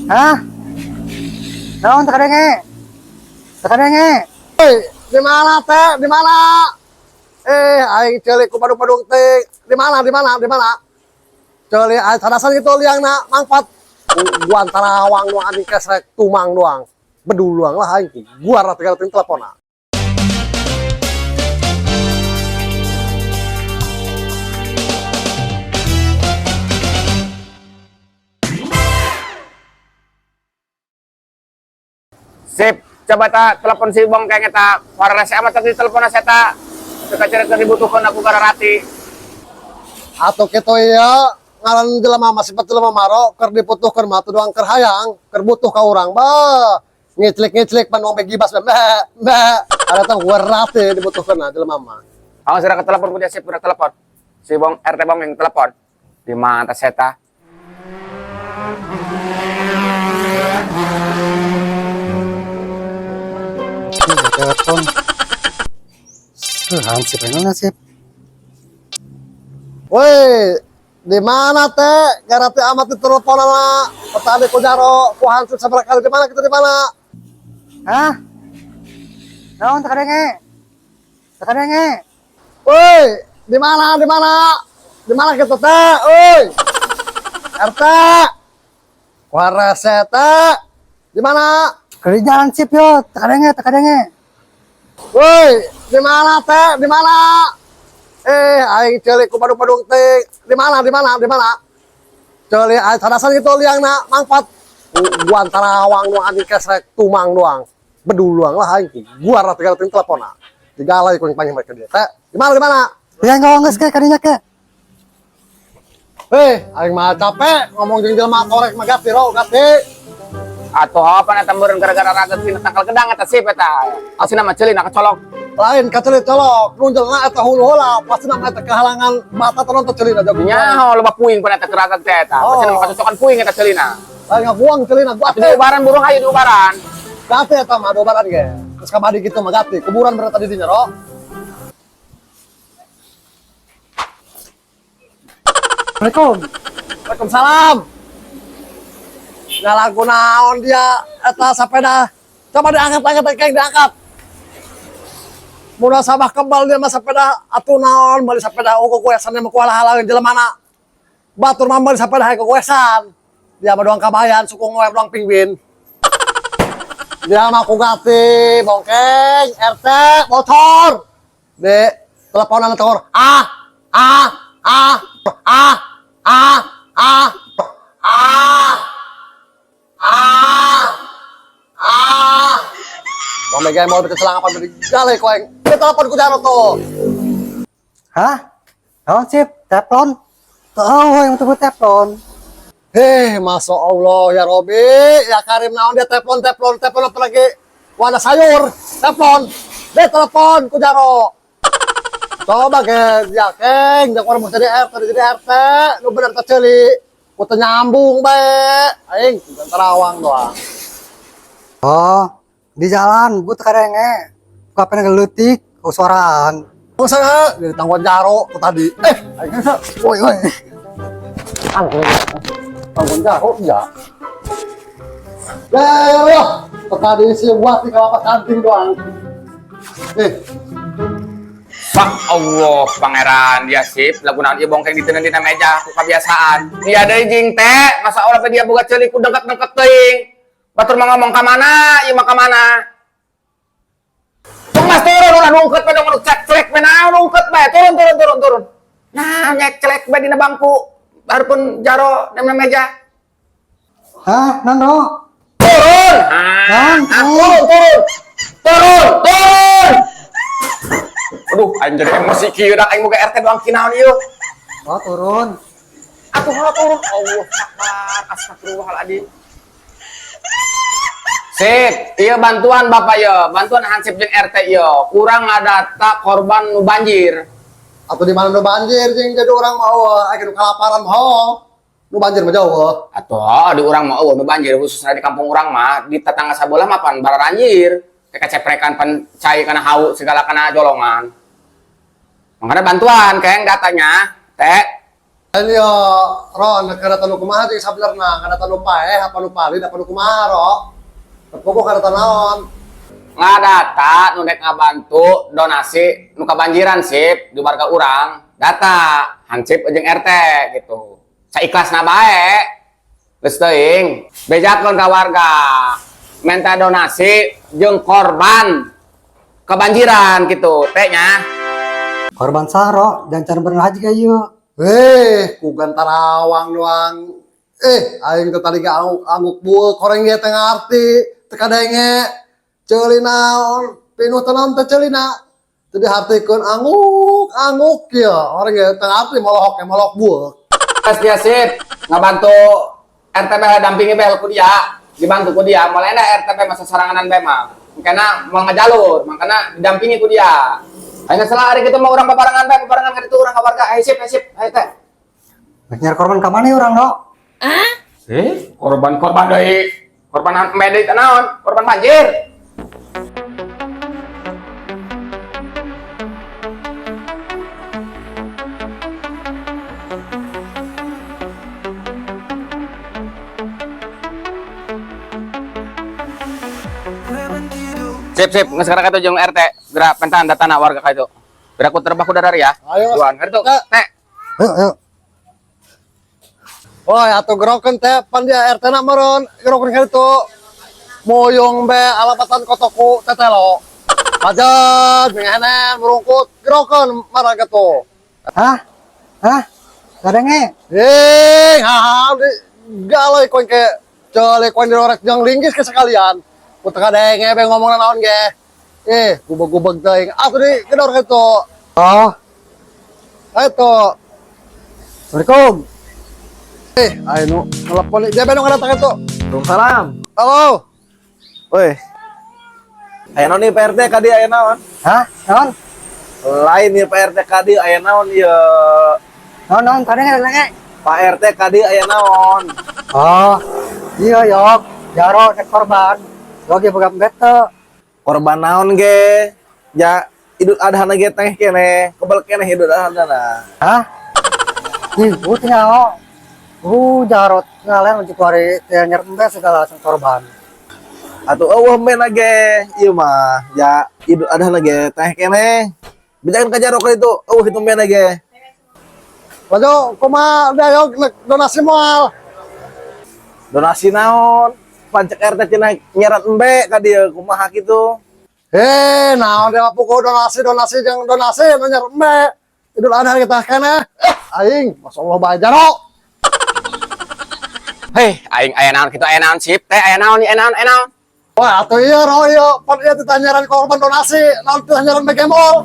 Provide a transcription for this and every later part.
Hah? Naon teu kadenge? Teu kadenge. Hei, di mana teh? Di mana? Eh, aing celik ku padung-padung teh. Di mana? Di mana? Di mana? Celik aing sadasan gitu liangna mangpat. Gua tarawang doang anjing kesrek tumang doang. Beduluang lah aing. Gua rata tinggal telepon. Sip, coba ta telepon si Bongkeng eta. Pararese amat tadi telepon saya ta. Teu cerita dibutuhkeun aku gararati. Atau kitu ya ngaran jelema mah sifat jelema maro keur diputuhkeun mah teu doang keur hayang, keur butuh ka urang. Bah, ngiclik-ngiclik pan wong gibas be be. Ada teh warate dibutuhkeun nah jelema mah. Awas sudah ke telepon ku dia sip udah telepon. Si Bong RT Bongkeng telepon. Di mana saya ta? Telepon. Hansip emang sip. Woi, di mana teh? Garate amat di telepon sama petani ku jaro, ku hansip sabaraha kali di mana kita di mana? Hah? Naon teu kadenge? Teu kadenge. Woi, di mana? Di mana? Di mana kita teh? Woi. RT. Warase teh. Di mana? Keur di jalan sip yo, teu kadenge, teu kadenge. Woi, di mana teh? Di mana? Eh, aing celik ku padung-padung teh. Di mana? Di mana? Di mana? Celik aing sadasan gitu liangna mangpat. Gua tarawang doang anjing kesrek tumang doang. Beduluang lah aing. Gua rata tinggal telepon. Digalai ku yang panggil mereka dia. Teh, di mana? Di mana? Ya enggak geus ke kadinya ke. Hei, aing mah capek ngomong jeung jelema korek mah gati ro, gati. Atuh apa eta meureun gara-gara raget tina tangkal gedang eta sip eta. Asina mah ceuli na kecolok. Lain kaceuli colok, nunjelna eta hulu heula, pasti nama eta kehalangan mata tenon teh ceulina jago. Nyaho loba puing pun eta keragat teh eta. Oh. Pasti mah kacocokan puing eta ceulina. Lain ngabuang ceulina gua Atuh diubaran burung hayu diubaran. Gati eta mah dobaran ge. Terus kamari gitu mah gati, kuburan berarti di dinya ro. Assalamualaikum. Waalaikumsalam. Nah lagu naon dia eta sepeda. Coba diangkat-angkat keng diangkat. Munasabah kebal dia mah sepeda atuh naon bali sepeda ukur kuesan mah kualah-halang jelema. Batur mah bali sepeda hae kuesan. Dia mah doang kabayan suku ngoer doang pingwin. Dia mah ku gati bongkeng RT motor. Dek teleponan motor. Ah ah ah ah ah ah ah ah ah. Bang Mega mau bikin apa beri gale kau yang dia telepon ku jaro tuh. Hah? Naon sip? Telepon? Oh, yang tunggu telepon. Heh, masya Allah ya Robi, ya Karim naon dia telepon telepon telepon apa lagi? Wadah sayur, telepon, dia telepon ku jaro. Coba ke ya keng, jangan orang mau jadi RT jadi RT, lu bener keceli, ku teu nyambung bae, aing bukan terawang doang. Oh, di jalan gua teu kadenge. Buka leutik, oh suaraan. Oh saya dari tangguan jaro tuh tadi. Eh, aing Woi, woi. tangguan jaro ya. Lewah, tadi si buat di kelapa canting doang. Eh, Pak Allah pangeran dia sip lagu naon ieu bongkeng diteundeun dina meja ku kebiasaan. Dia deui jeung teh masa Allah dia boga ceuli ku dengket-dengket teuing. Batur mah ngomong ka mana, ieu mah ka mana. Tong mas turun ulah nungket bae dong cek-cek bae naon nungket bae turun turun turun turun. Nah nyek-celek bae dina bangku harupun jaro dina meja. Hah, Nando? Turun. Ah, Naon? ah, turun turun. Turun turun. Aduh, aing jadi emosi kieu dah aing boga RT doang kinaon ieu. Oh, turun. Atuh heula turun. Allah akbar. Astagfirullahaladzim. Sip, iya bantuan Bapak ya, bantuan Hansip jeung RT ieu. Kurang ngadata korban nu banjir. Atau di mana nu banjir jeung jadi orang mau aing nu kalaparan mau. Nu banjir mah jauh. Atuh di urang mah eueuh nu banjir khususnya di kampung urang mah di tetangga sabelah mah pan bararanjir. Kayak keceprekan pan cai kana hawu segala kana jolongan. Makanya bantuan kayak datanya, teh. Lain yo, Ron, kada tanu kumaha jeung sabenerna, kada tanu paeh, apa nu palid, apa nu kumaha, Ro. Tepoko kada naon. Ngadata nu nek ngabantu donasi nu kabanjiran sip di warga urang data hansip jeung RT gitu. Saikhlasna bae. Geus teuing bejakeun ka warga minta donasi jeung korban kebanjiran gitu teh nya. Korban saro dan cara berhaji kayu. Eh, ku gantarawang doang. Eh, aing teh tadi ge angguk-angguk bueuk koreng ge teu ngarti, teu kadenge. Ceuli naon, pinuh teh naon teh ceulina. Teu dihartikeun angguk-angguk kieu. Orang ge teu ngarti molohok ge molohok bueuk. Geus dia sip ngabantu RT beh dampingi beh ku dia, dibantu ku dia. Mulai da RT beh masa soranganan beh mah. Makana mau ngajalur, makana didampingi ku dia. Ayeuna salah ari kitu mah urang babarengan bae, babarengan ka ditu urang ka warga. Ayo sip, ayo sip, ayo teh. Rek nyari korban ka mana urang, Ro? Eh, korban-korban deui. Korban embe deui teh naon? Korban banjir. Sip, sip. Nggak sekarang kata jeung RT. Gerak pentan datana warga ka itu. Gerak ku terbah ku dadar ya. Ayo, Mas. Duan, itu. Teh. Ayo, ayo. Woi, atuh gerokeun teh pan dia RT na meureun, gerokeun ka ditu. Moyong be alapatan kotoku tetelo. Pajat, mengenen, merungkut, gerokeun marah tuh. Hah? Hah? Kadenge? Eh, haha, di galoi koin ke cele koin dirorek jang linggis ke sekalian. Ku teu kadenge be ngomong naon ge. Eh, gubeg-gubeg teuing. Atuh di gedor kitu. Oh, Ayo tuh. Assalamualaikum. Eh, ayo nu telepon dia be nu ngadatang itu. Waalaikumsalam. Halo. Woi. Aya naon nih Pak RT ka dieu aya naon? Hah? Naon? Lain nih Pak RT ka dieu aya naon ieu? Naon, naon, kadenge, kadenge. Pak RT ka dieu aya naon? Oh, iya, yok. Jaro, nek korban. Lagi boga bete. Korban naon ge? Ya Idul Adha na ge teh keneh, kebel keneh Idul Adha na. Hah? Ih, gua tinggal. Jarot ngalen untuk hari teh nyerembe segala langsung korban. Atuh eueuh men ge ieu mah ya Idul Adha na ge teh keneh. Bejakeun ka jaro ka ditu, eueuh kitu men ge. Wajo, kumaha dia yok donasi moal. Donasi naon? Pancek RT cenah nyerat embe ka dieu kumaha kitu? Eh, naon dia pukul donasi donasi jeung donasi nu nyerembe. Idul Adha kita keneh. Eh, aing, masyaallah bae jaro. Hei, aing aya naon kitu aya naon sip teh aya naon aya naon aya naon. Wah, atuh iya ro iya, pan ieu teh nyaran korban donasi, naon teh nyaran begemol.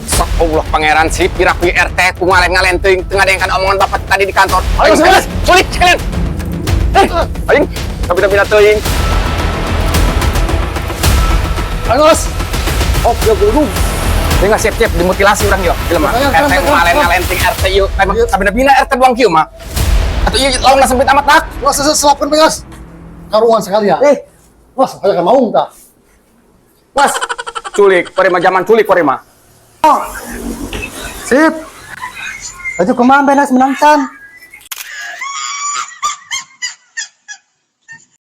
Sok Allah pangeran sip piraku RT ku ngalen-ngalen teuing teu ngadengkeun omongan bapak tadi di kantor. Ayo, Aing, sulit. sulit sekalian. Eh, aing kabina-bina teuing. Agus. Oh, ya gulung. Dia nggak siap-siap dimutilasi orang yo, film mah. Ayo, RT keren, keren, ngalen-ngalen ting RT yuk. Emang Iya. kabina-bina RT buang kieu mah. Atuh ieu laung sempit amat tak. Wah, selapkeun Gas. Karuan sekalian. Eh, Wah, saya kan maung tah. Was, culik, korema zaman culik korema. Oh. Sip. Baju kumaha benas menang can.